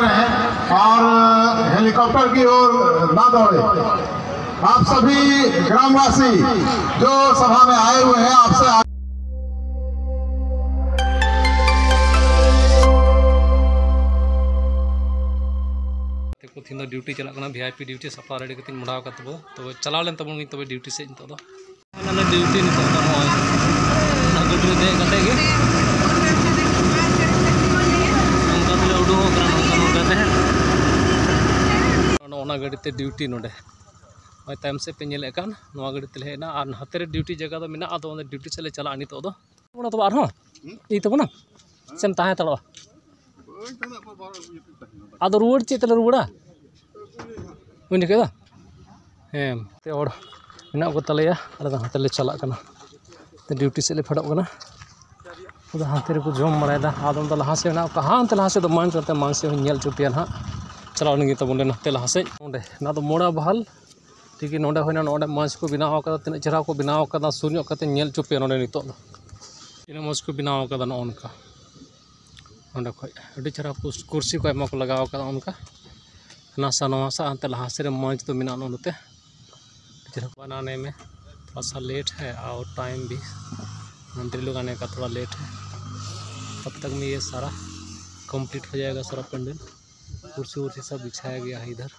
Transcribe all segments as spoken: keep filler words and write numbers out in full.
रहे और हेलीकॉप्टर की ओर ना दौड़े। आप सभी ग्रामवासी जो सभा में आए हुए हैं, आपसे ᱛᱮᱠᱚ ᱛᱤᱦᱤᱧ ᱫᱚ ᱰᱤᱭᱩᱴᱤ ᱪᱟᱞᱟᱜ ᱠᱟᱱᱟ, ᱵᱷᱤ ᱟᱭ ᱯᱤ ᱰᱤᱭᱩᱴᱤ ᱥᱟᱯᱲᱟᱣ ᱨᱮᱰᱤ ᱠᱟᱛᱮᱧ ᱢᱚᱰᱟᱣ ᱟᱠᱟᱫ ᱛᱟᱵᱚ᱾ ᱛᱚᱵᱮ ᱪᱟᱞᱟᱣ ᱞᱮᱱ ᱛᱟᱵᱚᱱ ᱜᱤᱧ ᱛᱚᱵᱮ ᱰᱤᱭᱩᱴᱤ ᱥᱮᱫ ᱱᱤᱛᱚᱜ ᱫᱚ᱾ ᱟᱞᱮ ᱰᱤᱭᱩᱴᱤ ᱱᱤᱛᱚᱜ ᱫᱚ ᱱᱚᱜᱼᱚᱭ ᱚᱱᱟ ᱜᱟᱹᱰᱤ ᱨᱮ ᱫᱮᱡ ᱠᱟᱛᱮ ᱜᱮ ᱱᱚᱝᱠᱟ ᱛᱮᱞᱮ ᱩᱰᱩᱠᱚᱜ ᱠᱟᱱᱟ, ᱱᱚᱝᱠᱟ ᱱᱚᱝᱠᱟ ᱛᱮ᱾ ᱱᱚᱜᱼᱚ ᱱᱟ ᱜᱟᱹᱰᱤ ᱛᱮ ᱰᱤᱭᱩᱴᱤ ᱱᱚᱰᱮ᱾ ᱱᱚᱜᱼᱚᱭ ᱛᱟᱭᱚᱢ ᱥᱮᱫ ᱯᱮ ᱧᱮᱞᱮᱫ ᱠᱟᱱ ᱱᱚᱣᱟ ᱜᱟᱹᱰᱤ ᱛᱮᱞᱮ ᱦᱮᱡ ᱮᱱᱟ ᱟᱨ ᱱᱟᱛᱮ ᱨᱮ ᱰᱤᱭᱩᱴᱤ ᱡᱟᱭᱜᱟ ᱫᱚ ᱢᱮᱱᱟᱜᱼᱟ, ᱟᱫᱚ ᱚᱸᱰᱮ ᱰᱤᱭᱩᱴᱤ ᱥᱮᱫ ᱞᱮ ᱪᱟᱞᱟᱜᱼᱟ ᱱᱤᱛᱚᱜ ᱫᱚ᱾ ᱚᱱᱟ ᱫᱚ ᱟᱨᱦᱚᱸ ᱤᱫᱤ ᱛᱟᱵᱚᱱᱟ ᱥᱮᱢ ᱛᱟᱦᱮᱸ ᱦᱟᱛᱟᱲᱚᱜᱼᱟ᱾ ᱟᱫᱚ ᱨᱩᱣᱟᱹᱲ ᱪᱮᱫ ᱛᱮᱞᱮ ᱨᱩᱣᱟᱹᱲᱟ? ᱩᱱ ᱡᱚᱠᱷᱮᱡ ᱫᱚ ᱦᱮᱸ, ᱛᱮ ᱦᱚᱲ ᱢᱮᱱᱟᱜ ᱠᱚ ᱛᱟᱞᱮᱭᱟ, ᱟᱞᱮ ᱫᱚ ᱦᱟᱱᱛᱮ ᱞᱮ ᱪᱟᱞᱟᱜ ᱠᱟᱱᱟ, ᱰᱤᱭᱩᱴᱤ ᱥᱮᱫ ᱞᱮ ᱯᱷᱮᱰᱚᱜ ᱠᱟᱱᱟ᱾ ᱟᱫᱚ ᱦᱟᱱᱛᱮ ᱨᱮᱠᱚ ᱡᱚᱢ ᱵᱟᱲᱟᱭᱮᱫᱟ, ᱟᱫᱚᱢ ᱫᱚ ᱞᱟᱦᱟ ᱥᱮᱫ ᱢᱮᱱᱟᱜ ᱠᱚᱣᱟ, ᱦᱟᱱᱛᱮ ᱞᱟᱦᱟ ᱥᱮᱫ ᱫᱚ ᱢᱟᱧᱪ, ᱚᱱᱛᱮ ᱢᱟᱧᱪ ᱥᱮᱫ ᱦᱚᱸᱧ ᱧᱮᱞ ᱦᱚᱪᱚ ᱯᱮᱭᱟ ᱱᱟᱦᱟᱜ᱾ ᱪᱟᱞᱟᱣ ᱞᱮᱱ ᱜᱮ ᱛᱟᱵᱚᱱ ᱞᱮ ᱱᱟᱛᱮ ᱞᱟᱦᱟ ᱥᱮᱫ᱾ ᱚᱸᱰᱮ ᱚᱱᱟ ᱫᱚ ᱢᱚᱲᱟ ᱵᱟᱦᱟᱞ ᱴᱷᱤᱠ ᱜᱮ ᱱᱚᱰᱮ ᱦᱩᱭᱱᱟ, ᱱᱚᱰᱮ ᱢᱟᱧᱪ ᱠᱚ ᱵᱮᱱᱟᱣ ᱟᱠᱟᱫᱟ, ᱛᱤᱱᱟᱹᱜ ᱪᱮᱦᱨᱟ ᱠᱚ ᱵᱮᱱᱟᱣ ᱟᱠᱟᱫᱟ, ᱥᱩᱨ ᱧᱚᱜ ᱠᱟᱛᱮ ᱧᱮᱞ ᱦᱚᱪᱚ ᱯᱮᱭᱟ ᱱᱚᱰᱮ ᱱᱤᱛᱚᱜ ᱫᱚ᱾ ᱛᱤᱱᱟᱹᱜ ᱢᱚᱡᱽ ᱠᱚ ᱵᱮᱱᱟᱣ ᱟᱠᱟᱫᱟ ᱱᱚᱜᱼᱚ ᱱᱚᱝᱠᱟ᱾ ᱱᱚᱰᱮ ᱠᱷᱚᱡ ᱟᱹᱰᱤ ᱪᱮᱦᱨᱟ ᱠᱩᱨᱥ-, ᱠᱩᱨᱥᱤ ᱠᱚ ᱟᱭᱢᱟ ᱠᱚ ᱞᱟᱜᱟᱣ ᱟᱠᱟᱫᱟ ᱚᱱᱠᱟ᱾ ᱦᱟᱱᱟ ᱥᱟ ᱱᱚᱣᱟ ᱥᱟ ᱦᱟᱱᱛᱮ ᱞᱟᱦᱟ ᱥᱮᱫ ᱨᱮ ᱢᱟᱧᱪ ᱫᱚ ᱢᱮᱱᱟᱜᱼᱟ ᱱᱚᱰᱮ ᱛᱮ᱾ ᱟᱹᱰᱤ ᱪᱮᱦᱨᱟ बनाने में थोड़ा सा लेट है और टाइम भी मंत्री लोग आने का थोड़ा लेट है। तब तक में ये सारा कंप्लीट हो जाएगा सारा पंडाल। कुर्सी उर्सी सब बिछाया गया है इधर।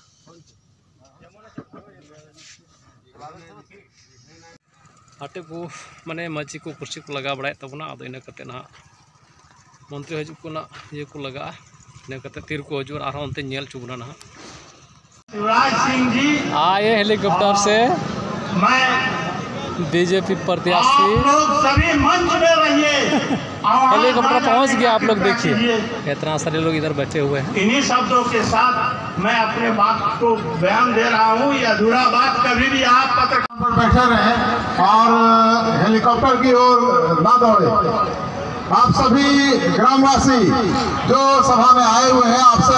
ᱟᱴᱮ ᱠᱚ ᱢᱟᱱᱮ ᱢᱟᱹᱪᱤ ᱠᱚ ᱠᱩᱨᱥᱤ ᱠᱚ ᱞᱟᱜᱟᱣ ᱵᱟᱲᱟᱭᱮᱫ ᱛᱟᱵᱚᱱᱟ᱾ ᱟᱫᱚ ᱤᱱᱟᱹ ᱠᱟᱛᱮ ᱱᱟᱦᱟᱜ ᱢᱚᱱᱛᱨᱤ ᱦᱤᱡᱩᱜ ᱠᱚ ᱱᱟᱜ ᱤᱭᱟᱹ ᱠᱚ ᱞᱟᱜᱟᱜᱼᱟ, ᱤᱱᱟᱹ ᱠᱟᱛᱮ ᱛᱤᱨ ᱠᱚ ᱦᱤᱡᱩᱜᱼᱟ ᱟᱨᱦᱚᱸ ᱚᱱᱛᱮ ᱧᱮᱞ ᱦᱚᱪᱚ ᱵᱚᱱᱟ ᱱᱟᱦᱟᱜ᱾ शिवराज सिंह जी आए हेलीकॉप्टर से मैं बीजेपी प्रत्याशी। आप लोग सभी मंच में रहिए। हेलीकॉप्टर पहुंच गया, आप लोग देखिए, इतना सारे लोग इधर बैठे हुए हैं। इन्हीं शब्दों के साथ मैं अपने बात को बयान दे रहा हूँ। ये अधूरा बात कभी भी आप पत्रकार पर बैठे रहे और हेलीकॉप्टर की ओर ना दौड़े। आप सभी ग्रामवासी जो सभा में आए हुए हैं, आपसे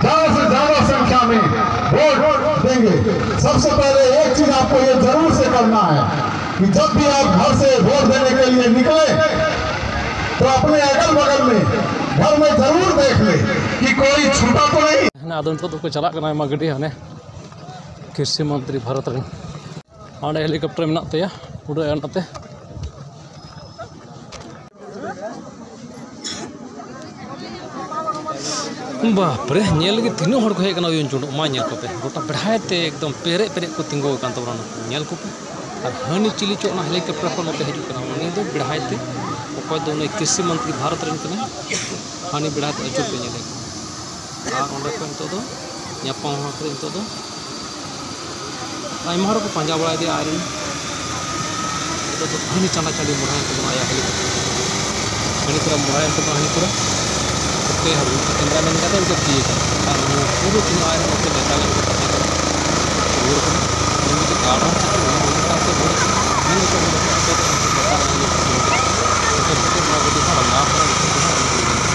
ज्यादा से ज्यादा संख्या में वोट देंगे। सबसे पहले एक चीज आपको ये जरूर से करना है कि जब भी आप घर से वोट देने के लिए निकले तो अपने अगल बगल में घर में जरूर देख ले कि कोई ᱦᱮᱸ, ᱟᱫᱚ ᱱᱤᱛᱚᱜ ᱫᱚᱠᱚ ᱪᱟᱞᱟᱜ ᱠᱟᱱᱟ ᱟᱭᱢᱟ ᱜᱟᱹᱰᱤ, ᱦᱟᱱᱮ ᱠᱨᱤᱥᱤ ᱢᱚᱱᱛᱨᱤ ᱵᱷᱟᱨᱚᱛ ᱨᱮᱱ᱾ ᱦᱟᱸᱰᱮ ᱦᱮᱞᱤᱠᱚᱯᱴᱟᱨ ᱢᱮᱱᱟᱜ ᱛᱟᱭᱟ, ᱩᱰᱟᱹᱜ ᱮᱱ ᱱᱚᱛᱮ᱾ ᱵᱟᱯᱨᱮ, ᱧᱮᱞ ᱞᱟᱹᱜᱤᱫ ᱛᱤᱱᱟᱹᱜ ᱦᱚᱲ ᱠᱚ ᱦᱮᱡ ᱟᱠᱟᱱᱟ ᱩᱭᱩᱝ ᱪᱩᱰᱩᱜ, ᱢᱟ ᱧᱮᱞ ᱠᱚᱯᱮ, ᱜᱚᱴᱟ ᱵᱮᱲᱦᱟᱭ ᱛᱮ ᱮᱠᱫᱚᱢ ᱯᱮᱨᱮᱡ ᱯᱮᱨᱮᱡ ᱠᱚ ᱛᱤᱸᱜᱩ ᱟᱠᱟᱱ ᱛᱟᱵᱚᱱᱟ, ᱱᱩᱠᱩ ᱧᱮᱞ ᱠᱚᱯᱮ᱾ ᱟᱨ ᱦᱟᱹᱱᱤ ᱪᱤᱞᱤ ᱪᱚ ᱚᱱᱟ ᱦᱮᱞᱤᱠᱚᱯᱴᱟᱨ ᱠᱷᱚᱱ ᱱᱚᱛᱮ ᱦᱤᱡᱩᱜ ᱠᱟᱱᱟ, ᱩᱱᱤ ᱫᱚ ᱵᱮᱲᱦᱟᱭ ᱛᱮ, ᱚᱠᱚᱭ ᱫᱚ ᱩᱱᱤ ᱠᱨᱤᱥᱤ ᱢᱚᱱᱛᱨᱤ ᱵᱷᱟᱨᱚᱛ ᱨᱮᱱ ᱠᱟᱱᱟᱭ, ᱦᱟᱹᱱᱤ ᱵᱮᱲᱦᱟᱭ ᱛᱮ ᱟᱹᱪᱩᱨ ᱯᱮ ᱧᱮᱞᱮ ᱠᱟᱱᱟ᱾ ᱟᱨ ᱚᱸᱰᱮ ᱠᱷᱚᱱ ᱱᱤᱛᱚᱜ ᱫᱚ ᱧᱟᱯᱟᱢ ᱦᱚᱲ ᱠᱚ ᱱᱤᱛᱚᱜ ᱫᱚ ᱟᱭᱢᱟ ᱦᱚᱲ ᱠᱚ ᱯᱟᱸᱡᱟ ᱵᱟᱲᱟᱭᱮᱫᱮᱭᱟ᱾ ᱟᱨ ᱱᱤᱛᱚᱜ ᱫᱚ ᱦᱟᱹᱱᱤ ᱪᱟᱸᱫᱟ ᱪᱟᱸᱫᱤ ᱢᱚᱦᱰᱟᱭᱮᱱ ᱛᱟᱵᱚᱱᱟ ᱟᱭᱟᱜ ᱦᱮᱞᱤᱠᱚᱯᱴᱟᱨ᱾ ᱦᱟᱹᱱᱤ ᱯᱩᱨᱟ ᱢᱚᱦᱰᱟᱭᱮᱱ ᱛᱟᱵᱚᱱᱟ, ᱦᱟᱹᱱᱤ ᱯᱩᱨᱟ᱾ ᱚᱠᱚᱭ ᱦᱚᱲ ᱠᱮᱢᱨᱟ ᱢᱮᱱ ᱠᱟᱛᱮ ᱱᱤᱛᱚᱜ ᱛᱤᱭᱟᱹ ᱠᱟᱱᱟ᱾ ᱟᱨ ᱱᱚᱣᱟ ᱯᱩᱨᱟᱹ ᱛᱤᱱᱟᱹᱜ ᱟᱭᱨᱚᱱ ᱠᱚ ᱱᱮᱛᱟ ᱞᱮᱱ ᱠᱚ ᱛᱟᱦᱮᱸ ᱠᱟᱱᱟ, ᱨᱩᱣᱟᱹᱲ ᱠᱟᱱᱟ᱾ ᱩᱱᱤ ᱢᱤᱫᱴᱮᱱ ᱠᱟᱨᱰ ᱦᱚᱸ ᱪᱮᱫ ᱠᱚ ᱮᱢ ᱦᱩᱭ ᱠᱟᱱᱟ ᱥᱮ ᱨᱩᱣᱟᱹᱲ ᱠᱟᱱᱟ᱾ ᱢᱮᱱ ᱦᱚᱪᱚ ᱠᱟᱱᱟ ᱠᱚ ᱟᱯᱮ ᱫᱚ ᱩᱱᱠᱩ ᱱᱮᱛᱟ ᱞᱮᱱ ᱠᱚ ᱛᱟᱦᱮᱸ ᱠᱟᱱᱟ᱾ ᱱᱤᱛᱚᱜ ᱱᱚᱣᱟ ᱜᱟᱹᱰᱤ ᱦᱚᱸ ᱟᱨ ᱞᱟᱵᱷ ᱦᱚᱸ ᱱᱤᱛᱚᱜ ᱫᱚ ᱦᱟᱸᱜ ᱵᱟᱝ ᱦᱩᱭ ᱞᱮᱱᱟ᱾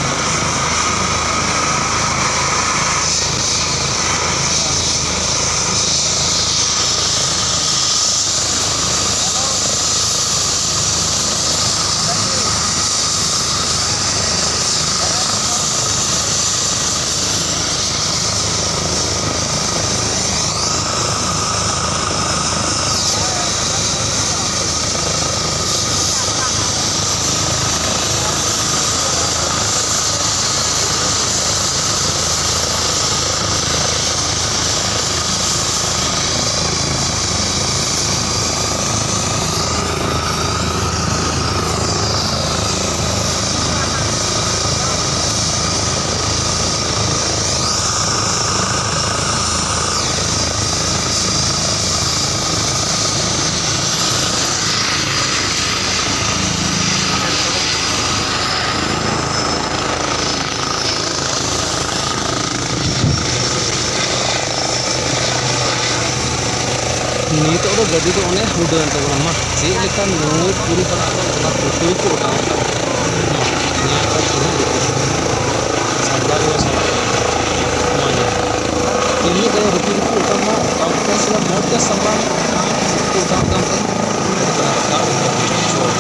ᱱᱤᱛᱚᱜ ᱫᱚ ᱜᱟᱹᱰᱤ ᱫᱚ ᱚᱱᱮ ᱩᱰᱟᱹᱣᱮᱱ ᱛᱟᱵᱚᱱᱟ᱾ ᱢᱟ, ᱪᱮᱫ ᱞᱮᱠᱟ ᱱᱟᱹᱭ ᱯᱩᱨᱤ ᱠᱟᱱᱟ, ᱚᱱᱟ ᱯᱩᱠᱷᱨᱤ ᱠᱚ ᱚᱰᱟᱣ ᱠᱟᱜᱼᱟ᱾ ᱢᱟ, ᱧᱮᱞ ᱠᱚ ᱯᱩᱨᱟᱹ ᱵᱤᱯᱚᱫ᱾ ᱥᱟᱱᱛᱟᱲ ᱜᱮ ᱥᱟᱱᱛᱟᱲ᱾ ᱢᱟ, ᱧᱮᱞ᱾ ᱛᱤᱱᱟᱹᱜ ᱜᱟᱱ ᱨᱩᱠᱤ ᱨᱩᱠᱤ ᱚᱰᱟᱣ ᱢᱟ, ᱚᱠᱟ ᱠᱚ ᱥᱮᱫ ᱢᱚᱡᱽ ᱛᱮ ᱥᱟᱢᱵᱲᱟᱣ ᱢᱮ, ᱚᱰᱟᱣ ᱠᱟᱱ ᱛᱟᱦᱮᱸ᱾ ᱨᱟᱠᱟᱵ ᱮᱱᱟ ᱵᱤᱪᱷᱚᱲ᱾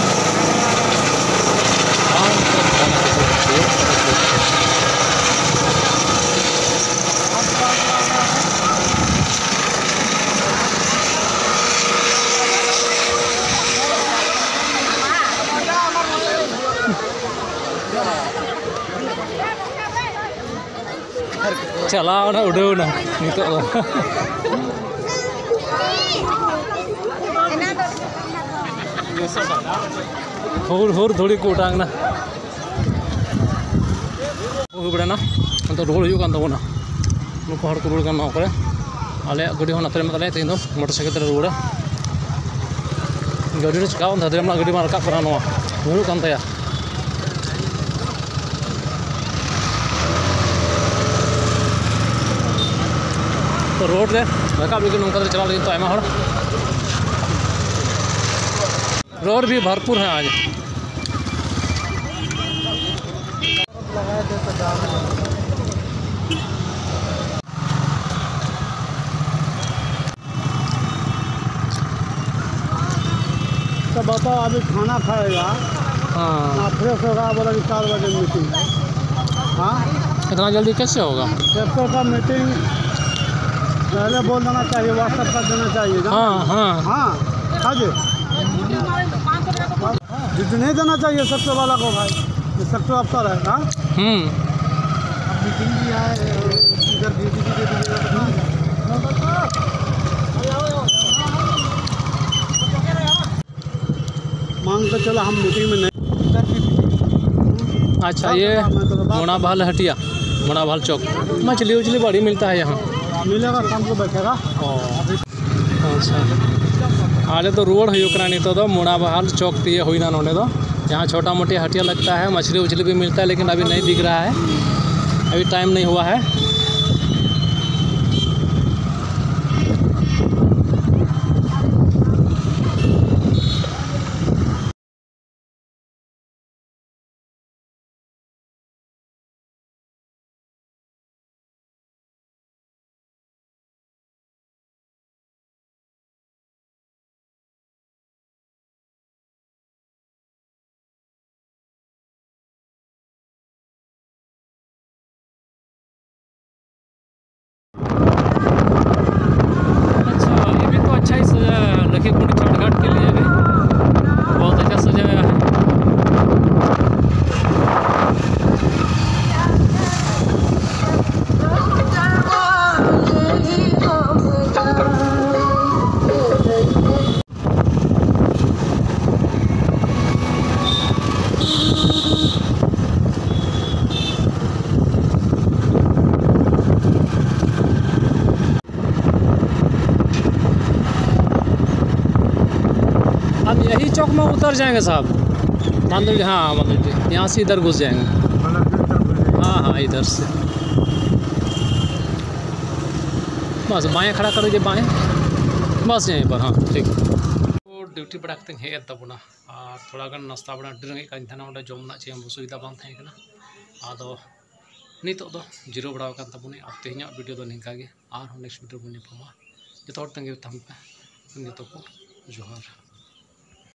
ᱟᱨ ᱱᱤᱛᱚᱜ ᱵᱚᱱ ᱪᱮᱫ ᱠᱟᱱᱟ ᱪᱮᱫ? ᱪᱟᱞᱟᱣ ᱮᱱᱟ, ᱩᱰᱟᱹᱣ ᱮᱱᱟ ᱱᱤᱛᱚᱜ ᱫᱚ᱾ ᱦᱩᱨ ᱦᱩᱨ ᱫᱷᱩᱲᱤ ᱠᱚ ᱚᱴᱟᱝ ᱮᱱᱟ᱾ ᱦᱩᱭ ᱵᱟᱲᱟᱭᱮᱱᱟ, ᱱᱤᱛᱚᱜ ᱨᱩᱣᱟᱹᱲ ᱦᱩᱭᱩᱜ ᱠᱟᱱ ᱛᱟᱵᱚᱱᱟ᱾ ᱱᱩᱠᱩ ᱦᱚᱲ ᱠᱚ ᱨᱩᱣᱟᱹᱲ ᱠᱟᱱᱟ ᱱᱚᱣᱟ ᱠᱚᱨᱮ᱾ ᱟᱞᱮᱭᱟᱜ ᱜᱟᱹᱰᱤ ᱦᱚᱸ ᱱᱚᱛᱮ ᱨᱮ ᱢᱮᱱᱟᱜ ᱛᱟᱞᱮᱭᱟ, ᱛᱮᱦᱮᱧ ᱫᱚ ᱢᱚᱴᱚᱨ ᱥᱟᱭᱠᱮᱞ ᱛᱮᱞᱮ ᱨᱩᱣᱟᱹᱲᱟ᱾ ᱜᱟᱹᱰᱤ ᱨᱮ ᱪᱤᱠᱟᱣ ᱮᱱ ᱛᱟᱭᱟ, ᱨᱮᱱᱟᱜ ᱜᱟᱹᱰᱤ ᱢᱟ ᱨᱟᱠᱟᱵ ᱠᱟᱱᱟ, ᱱᱚᱣᱟ ᱧᱩᱨᱩᱜ ᱠᱟᱱ ᱛᱟᱭᱟ᱾ ᱛᱚ, ᱨᱳᱰ ᱨᱮ ᱨᱟᱠᱟᱵ ᱞᱟᱹᱜᱤᱫ ᱱᱚᱝᱠᱟ ᱛᱮ ᱪᱟᱞᱟᱜ ᱞᱟᱹᱜᱤᱫ ᱛᱚ ᱟᱭᱢᱟ ᱦᱚᱲ᱾ ᱨᱳᱰ ᱵᱷᱤ ᱵᱷᱚᱨᱯᱩᱨ ᱦᱮᱸ ᱟᱡ᱾ तो बताओ, अभी खाना खाएगा, हाँ। ना फ्रेश होगा, बोला कि चार बजे मीटिंग है। हाँ, इतना जल्दी कैसे होगा? ट्रैक्टर का मीटिंग पहले बोल देना चाहिए, WhatsApp कर देना चाहिए, जाना। हाँ, हाँ। हाँ, हाँ जी। जितने देना चाहिए सेक्टर वाला को भाई, ये सेक्टर अफसर है। हाँ, हम्म। अब मीटिंग भी है, इधर ड्यूटी भी दे दीजिएगा तो कहाँ जाएगा? मान के चलो हम मीटिंग में नहीं। अच्छा, ये मोना बहाल हटिया, मोना बहाल चौक। मछली उछली बड़ी मिलता है यहाँ। मिलेगा, शाम को बैठेगा। अच्छा, ᱟᱞᱮ ᱫᱚ ᱨᱩᱣᱟᱹᱲ ᱦᱩᱭᱩᱜ ᱠᱟᱱᱟ ᱱᱤᱛᱚᱜ ᱫᱚ᱾ ᱢᱚᱱᱟ ᱵᱟᱦᱟᱞ ᱪᱚᱠ ᱛᱤᱭᱟᱹᱜ ᱦᱩᱭᱱᱟ ᱱᱚᱰᱮ ᱫᱚ, ᱡᱟᱦᱟᱸ ᱪᱷᱳᱴᱟ ᱢᱳᱴᱤ ᱦᱟᱹᱴᱤᱭᱟ ᱞᱟᱜᱽᱛᱟ ᱦᱟᱭ, ᱢᱟᱪᱷᱞᱤ ᱩᱪᱷᱞᱤ ᱵᱷᱤ ᱢᱤᱞᱛᱟ ᱦᱟᱭ, ᱞᱮᱠᱤᱱ ᱟᱵᱷᱤ ᱱᱟᱦᱤᱸ ᱵᱤᱠ ᱨᱟᱦᱟ ᱦᱟᱭ, ᱟᱵᱷᱤ ᱴᱟᱭᱤᱢ ᱱᱟᱦᱤᱸ ᱦᱩᱣᱟ ᱦᱟᱭ᱾ हम उतर जाएंगे साहब। बांदोली, हाँ, बांदोली, यहाँ से इधर घुस जाएंगे। हाँ, हाँ, इधर से। बस बाएं खड़ा कर दीजिए, बाएं। बस यहीं पर, हाँ, ठीक। ᱰᱤᱭᱩᱴᱤ ᱵᱟᱲᱟ ᱠᱟᱛᱮᱧ ᱦᱮᱡ ᱮᱱ ᱛᱟᱵᱚᱱᱟ, ᱟᱨ ᱛᱷᱚᱲᱟ ᱜᱟᱱ ᱱᱟᱥᱛᱟ ᱵᱟᱲᱟ, ᱟᱹᱰᱤ ᱨᱮᱸᱜᱮᱡ ᱠᱟᱱ ᱛᱟᱦᱮᱱᱟ, ᱚᱸᱰᱮ ᱡᱚᱢ ᱨᱮᱱᱟᱜ ᱪᱮᱫ ᱦᱚᱸ ᱥᱩᱵᱤᱫᱷᱟ ᱵᱟᱝ ᱛᱟᱦᱮᱸ ᱠᱟᱱᱟ᱾ ᱟᱫᱚ ᱱᱤᱛᱚᱜ ᱫᱚ ᱡᱤᱨᱟᱹᱣ ᱵᱟᱲᱟ ᱟᱠᱟᱱ ᱛᱟᱵᱚᱱᱟᱹᱧ᱾ ᱟᱨ ᱛᱮᱦᱮᱧᱟᱜ ᱵᱷᱤᱰᱤᱭᱳ ᱫᱚ ᱱᱤᱝᱠᱟ ᱜᱮ, ᱟᱨᱦᱚᱸ ᱱᱮᱠᱥᱴ ᱵᱷᱤᱰᱤᱭᱳ ᱵᱚᱱ ᱧᱟᱯᱟᱢᱟ᱾ ᱡᱚᱛᱚ ᱦᱚᱲ ᱛᱟᱺᱜᱤ ᱨᱮ ᱛᱟᱦᱮᱱ ᱯᱮ᱾ ᱡᱚᱛᱚ ᱠᱚ ᱡᱚᱦᱟᱨ᱾